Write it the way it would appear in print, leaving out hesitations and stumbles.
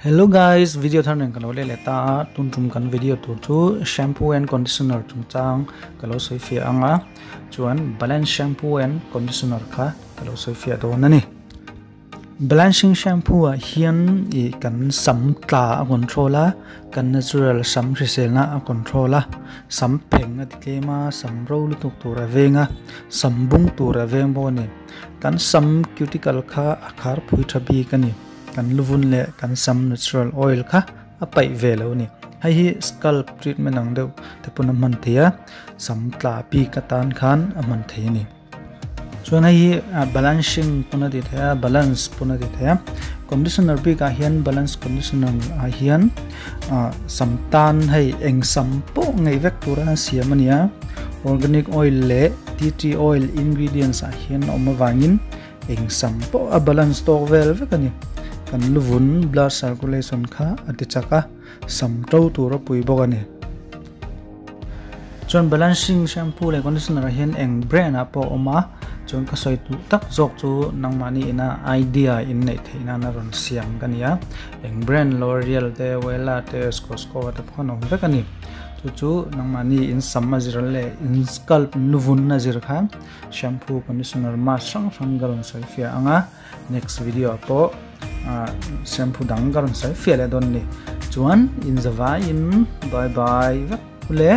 Hello guys, video thar nen ka lo leh leh ta a, tun tum kan video tur chu shampoo and conditioner chungchang ka lo sawi fiah ang a, chuan balance shampoo and conditioner kha ka lo sawi fiah dawn a ni. Balancing shampoo ah hian ih kan sam tla a control a, kan natural sam hriselna a control a, sam pheng a ti tlem a, sam ro lutuk tur a veng a, sam bung tur a veng bawk a ni. Kan sam cuticle kha a khar phui tha bik a ni. Kan luvun leh kan sam natural oil kha a paih ve lo a ni. Hei hi scalp treatment ang deuh te pawn a hman thei a, sam tla bik atan khan a hman thei a ni. Chuan hei hi balancing pawn a ti thei a, balance pawn a ti thei a. Conditioner bikah hian balance conditioner ah hian sam tan hei eng sam pawh ngeih vek tura siam a ni a. Organic oil leh tea tree oil ingredients ah hian a awm avangin Eng sam pawh a balance tawk vel vek a ni. Kan luvun blood circulation kha a ti chak a, sam to tur a pui bawk a ni. Chuan balancing shampoo leh conditioner ah hian eng brand ah pawh a awm a, chuan ka sawi duh tak zawk chu nangmahni ina idea in neih theih nan a rawn siam ka ni a. Eng brand L'Oreal te, Wella te, Scosco te pawh khan a awm vek a ni. Chu chu nangmahni in sam a zir leh in scalp luvun a zir khan Shampoo, conditioner, mask hrang hrang ka rawn sawi fiah ang a, next video ah pawh shampoo dang ka rawn sawi fiah leh dawn a ni. Chuan in zavaiin bye bye vek ule.